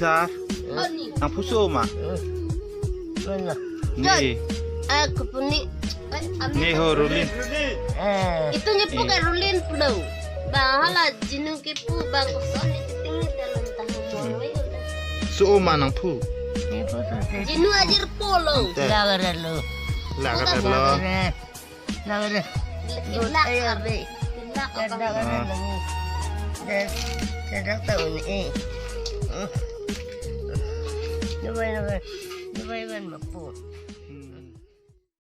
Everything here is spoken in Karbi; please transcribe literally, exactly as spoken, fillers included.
Sar. Nangphu so-o ma? Mana? Ne. Eh, kopine. Ne ho Rulin. Eh. Itum ne pu ke Rulin pulo. Ba hala Jinu kepu ba koson ne chiting ne dalun tahu mo. So-o ma nangphu? Ne pu so se. Jinu ajir pulo. Ante. Lagare lo. Lagare lo. Lagare. Lagare. Lagare. Lagare. Lagare. Ah. Lagare. Lagare. Lagare. Lagare. Lagare.